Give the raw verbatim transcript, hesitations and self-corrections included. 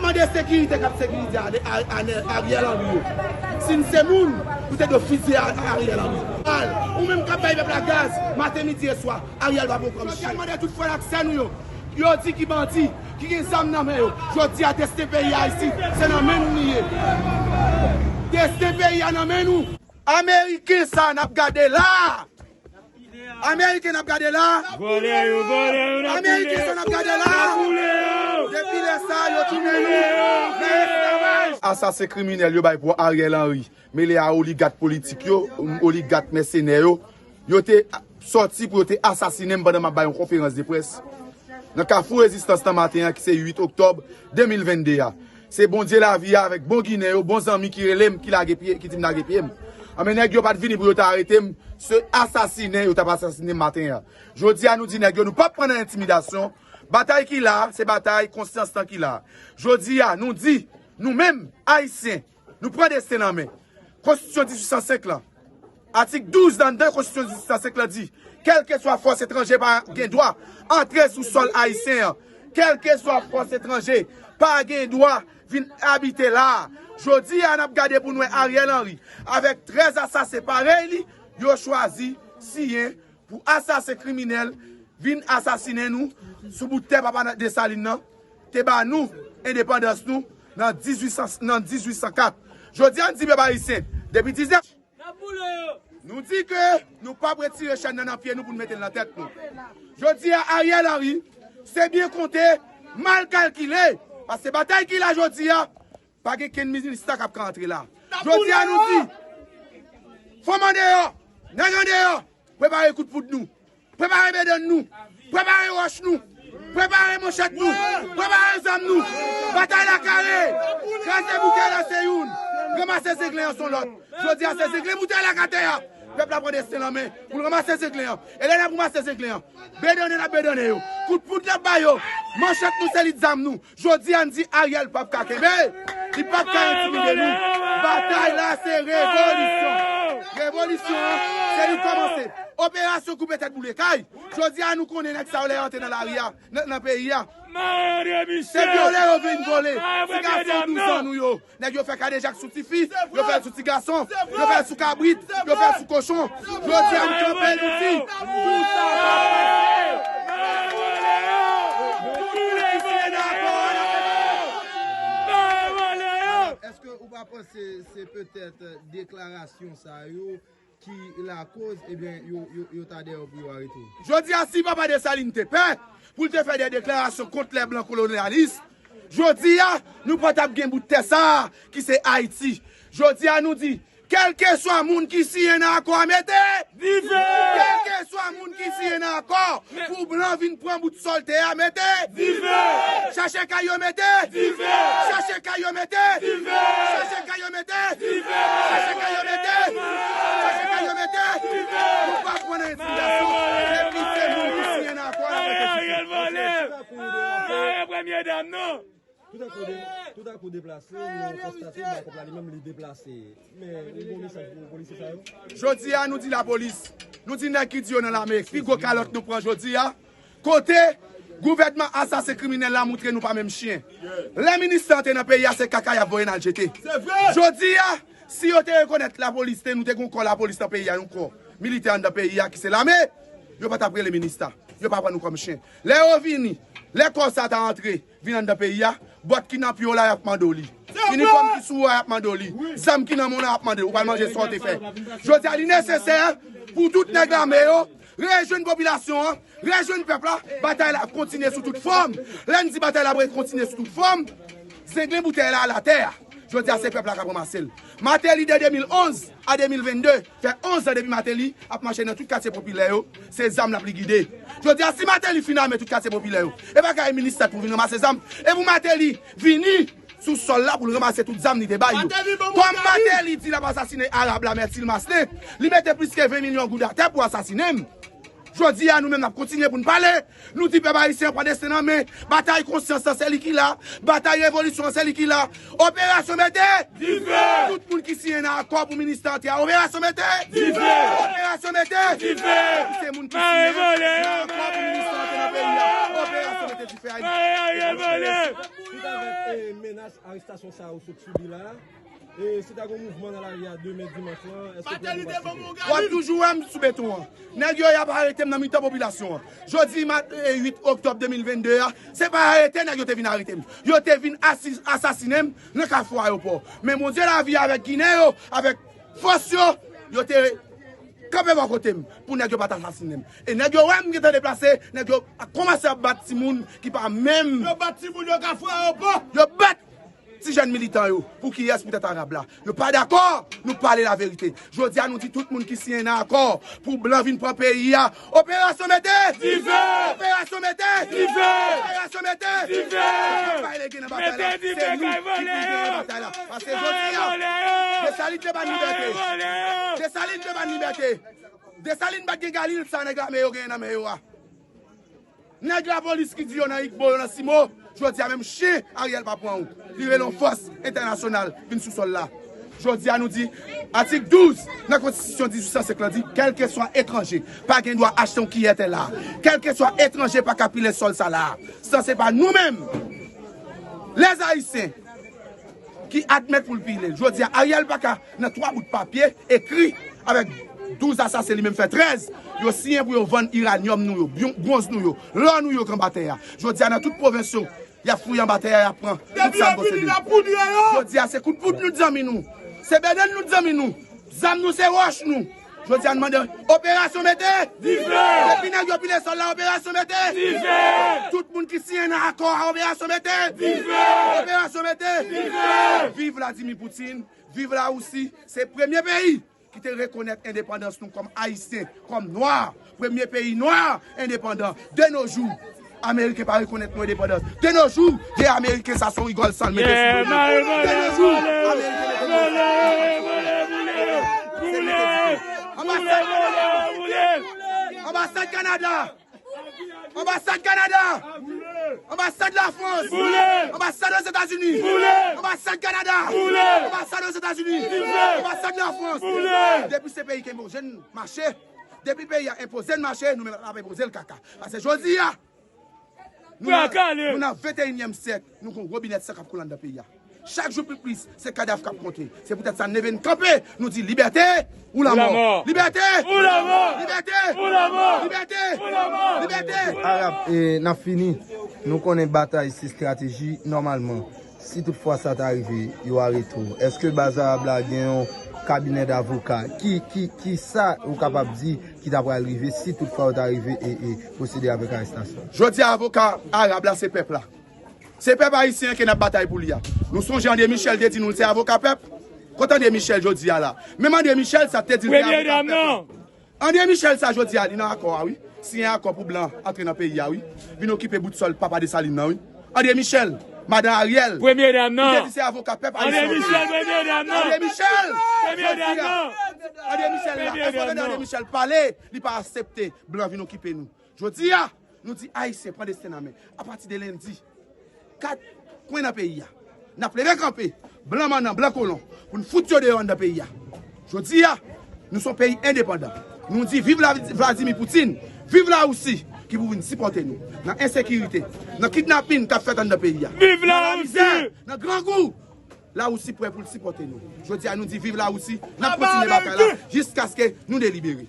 Mande sekirite k ap sekirize Ariel Henry yo. Si n se moun, nou te dwe fizye Ariel Henry. Al, ou menm k ap bay pèp la gaz, maten, midi e swa, Ariel pa pran kòm chen. Mande tout frè ak sè nou yo. Yo di ki bandi, ki gen zam nan men yo. Jodi a, desten peyi a isit, se nan men nou li ye. Desten peyi a nan men nou. Ameriken sa n ap gade la. Ameriken n ap gade la. Vòlè yo, vòlè yo, n ap Ameriken sa n ap gade la. Depi lè sa, yo tounen nou nan esklavaj. Asasen kriminèl yo bay pou Ariel Henry, mele a oligat politik yo, oligat mèsenè yo, yo te sòti pou yo te asasinen m pandan m ap bay yon konferans de près nan Kafou Rezistans nan maten an, ki se uit oktòb de mil vennde a. Se Bondye lavi a avèk bon Ginen yo, bon zanmi ki rele m, ki lage pye, ki di m lage pye m. Anben, nèg yo pa t vini pou yo ta arete m, se asasinen yo t ap asasinen m maten an. Jodi a, nou di nèg yo, nou p ap pran nan entimidasyon. Batay ki la, se batay konsyans lan ki la. Jodi a, nou di, nou menm, Ayisyen, nou pran desten nan men. Konstitisyon dizuit san senk lan, atik douz nan de Konstitisyon dizuit san senk lan di, kèlkeswa fòs etranje pa gen dwa antre sou sòl ayisyen an. Kèlkeswa fòs etranje pa gen dwa vin abite la a. Jodi a, n ap gade pou n wè Ariel Henry avèk trèz asasen parèy li, yo chwazi siyen pou asasen kriminèl vin asasinen nou sou bout tè papa Desalin nan te ba nou endepandans nou nan dizuit san, nan dizuit san kat. Jodi a, n di pèp ayisyen, depi diznèf, nou di ke nou p ap retire chèn nan nan pye nou pou n mete l nan tèt nou. Jodi a, Ariel Henry, se byen konte, mal kalkile, paske batay ki la jodi a, pa gen kenn minista k ap ka antre la. Jodi a, nou di, fanm andeyò, nèg andeyò, prepare kout poud nou. Prepare bedann nou. Prepare wòch nou. Prepare manchèt nou. Prepare zam nou. Batay la kare. Kraze boutèy la se youn. Ranmase zenglen an se yon lòt. Jodi a, se zenglen boutèy la k atè a. Pèp la pran desten l an men pou l ranmase zenglen an. E lè n ap ranmase zenglen an, bedannen n ap bedannen yo. Kout poud n ap ba yo. Manchèt nou se lit zam nou. Jodi a, n di Ariel p ap ka kenbe. Li p ap ka entimide nou. Batay la se revolisyon. Revolisyon an, se li kòmanse. Operasyon koupe tèt boule kay. Jodi a, nou konnen nèg sa yo lè yo antre nan lari a, nan, nan peyi a, se vyole yo vin vole. Ti gason douz an nou yo. Nèg yo fè kadejak sou tifi, yo fè l sou ti gason, yo fè l sou kabrit, yo fè l sou kochon. Jodi a, m kanpe, nou di, tout sa p ap pase. Tout moun ki siyen nan akò a, n ap mete yo. Èske ou pa panse se petèt deklarasyon sa yo ki lakoz, ebyen, yo, yo, yo ta dèyè w pou yo arete w? Jodi a, si papa Desalin te pè pou l te fè de deklarasyon kont lè blan kolonyalis, jodi a, nou pa t ap gen bout tè sa a ki se Ayiti. Jodi a, nou di, kèlkeswa moun ki siyen nan akò a, mete! Dife! Kèlkeswa moun ki siyen nan akò pou blan vin pran bout sòl tè a, mete! Dife! Chache kay yo, mete! Dife! Chache kay yo, mete! Dife! Chache kay yo, mete! Dife! Chache kay yo, mete! Chache kay yo, mete! Dife! Nou pa pran nan entimidasyon. Depi se moun ki siyen nan akò a, n ap mete dife. Ariel vòlè! Ariel premye dam, non! Toutankou de-, toutankou deplase, nou konstate Marcop la li menm li deplase. Men, ou gen yon mesaj pou polisye sa yo? Jodi a, nou di lapolis, nou di nèg ki di yo nan lame, pi gwo kalòt nou pran jodi a, kote gouvènman asasen kriminèl la moutre nou pa menm chen. Lè minis la antre nan peyi a, se kaka y ap voye n al jete. Jodi a, si yo te rekonèt lapolis, te nou te gen yon kò lapolis nan peyi a, yon kò militè anndan peyi a ki se lame, yo pa t ap rele minis la. Yo pa pran nou kòm chen. Lè yo vini, lè kò sa ta antre, vin anndan peyi a, bòt ki nan pye w la, y ap mande w li. Inifòm ki sou ou a, y ap mande w li. Zam ki nan men w la, y ap mande w. Ou pral manje sa w te fè. Jodi a, li nesesè pou tout nèg lame yo rejwenn popilasyon an, rejwenn pèp la. Batay la ap kontinye sou tout fòm. Lè n di batay la ap kontinye sou tout fòm, zenglen boutèy la al atè a. Jodi a, se pèp la k ap ranmase l. Martelly de de mil onz a de mil vennde, fè onz an depi Martelly ap mache nan tout katye popilè yo, se zam l ap li gide. Jodi a, si Martelly fin ame tout katye popilè yo, e pa kay minis la pou vin ranmase zam. E pou Martelly vini sou sòl la pou l ranmase tout zam li te bay yo. Kòm Martelly di l ap asasinen Arab la, Mèt Silmasten, li mete plis ke ven milyon goud atè pou asasinen m. Jodi a, nou menm n ap kontinye pou n pale. Nou di pèp ayisyen an pran desten nan men. Batay konsyans lan, se li ki la. Batay revolisyon an, se li ki la. Operasyon mete dife! Tout moun ki siyen nan akò pou ministè antre a, operasyon mete dife! Operasyon mete dife! Se moun ki siyen nan akò pou ministè antre nan peyi a. Operasyon mete dife Ayiti. Tout avèk, eh, menas arestasyon sa yo sot sibi la. E si ta gen mouvman nan lari a demen dimanch lan, èske pwòblèm yo pa site? W ap toujou wè m sou beton an. Nèg yo y ap arete m nan mitan popilasyon an. Jodi mat, e, uit oktòb de mil vennde a, se pa arete nèg yo te vin arete m. Yo te vin asi-, asasinen m nan Kafou Ayewopò. Men Bondye lavi avèk Ginen yo, avèk fòs yo, yo te kanpe bò kote m pou nèg yo pa t asasinen m. E nèg yo wè m gentan deplase, nèg yo kòmanse ap bat timoun ki pa menm. Yo bat timoun yo Kafou Ayewopò. Yo bat ti jèn militan yo. Pou kiyès? Poutèt Arab la. Yo pa dakò. Nou pale laverite. Jodi a, nou di tout moun ki siyen nan akò pou blan vin pran peyi a. Operasyon mete dife! Operasyon mete dife! Operasyon mete dife! Pa rele gen nan batay la. Se nou ki pou genyen batay la. Paske jodi a, Desalin te ban libète. Desalin te ban libète. Desalin pa t gen galil sa nèg lame yo genyen nan men yo a. Nèg lapolis ki di yo nan Igbo, yo nan Simo, jodi a menm chen Ariel pa pran ou. Li rele yon fòs entènasyonal vin sou sòl la. Jodi a nou di, atik douz nan konstitisyon dizuit san senk lan di, kèlkeswa etranje pa gen dwa achte yon kiyè tè la. Kèlkeswa etranje pa ka pile sòl sa la. Sa se pa nou menm, lèzayisyen, ki admèt pou l pile l. Jodi a, Ariel pa ka nan twa bout papye ekri avèk douz asasen, li menm fè trèz. Yo siyen pou yo vann iranyòm nou yo, byon-, bwonz nou yo, lò nou yo k anba tè a. Jodi a, nan tout pwovens yo, y ap fouye anba tè a, y ap pran tout sa n posede. Jodi a, se kout poud nou t zanmi nou. Se benen nou t zanmi nou. Zam nou se wòch nou. Jodi a n mande operasyon mete dife! Depi nèg yo pile sòl la, operasyon mete dife! Tout moun ki siyen nan akò a, operasyon mete dife! Operasyon mete dife! Viv Vladimir Poutine, viv Larisi, se premye peyi ki te rekonèt endepandans nou kòm Ayisyen, kòm nwa. Premye peyi nwa endepandan. De nos jours, Ameriken pa rekonèt nou endepandans. De nos jours, de Ameriken sa se yon rigòl san l mete sou do nou. De nos jours, Ameriken mete nou. Anbasad Kanada! Anbasad Kanada! Anbasad Kanada! Anbasad Lafrans! Anbasad Ozetazini! Anbasad Kanada! Anbasad Ozetazini! Anbasad Lafrans! Depi se peyi ki enpoze n mache, depi peyi a enpoze n mache, nou menm n ap enpoze l kaka. Paske jodi a, nou nan, nou nan venteyinyèm syèk, nou gon robinèt san k ap koule anndan peyi a. Chak jou pi plis, se kadav k ap konte. Se poutèt sa n leve n kanpe, nou di libète ou lanmò. Libète ou lanmò. Libète ou lanmò. Libète ou lanmò. Libète. Arab, e, n ap fini. Nou konnen batay se estrateji, nòmalman. Si tout fwa sa ta rive, yo arete w, èske baz Arab la gen yon kabinè davoka? Ki, ki, ki sa ou kapab di ki ta pral rive si tout fwa yo ta rive e, e pwosede avèk arestasyon? Jodi a, avoka Arab la se pèp la. Se pèp ayisyen an ke n ap batay pou li a. Nou sonje André Michel te di nou l se avoka pèp? Kote André Michel jodi a la? Menm André Michel sa te di l se avoka pèp la. André Michel sa jodi a li nan akò a wi. Siyen akò pou blan antre nan peyi a wi. Vin okipe bout sòl papa Desalin nan wi. André Michel, madan Ariel. Premye dam nan. Li te di se avoka pèp ayisyen. André Michel, premye dam nan. André Michel, premye dam nan. André Michel la. Èske w tande André Michel pale? Li pa aksepte blan vin okipe nou. Jodi a, nou di Ayisyen pran desten nan men. Apati de lendi, kat kwen nan peyi a, n ap leve kanpe, blan mannan, blan kolon, pou n fout yo deyò anndan peyi a. Jodi a, nou se yon peyi endepandan. Nou di viv la, Vladimir Poutine, viv Larisi, ki pou vin sipòte nou nan ensekirite, nan kidnapin k ap fèt anndan peyi a, nan lamizè, nan grangou. Larisi prè pou l sipòte nou. Jodi a, nou di viv Larisi, n ap kontinye batay la jiskaske nou delibere.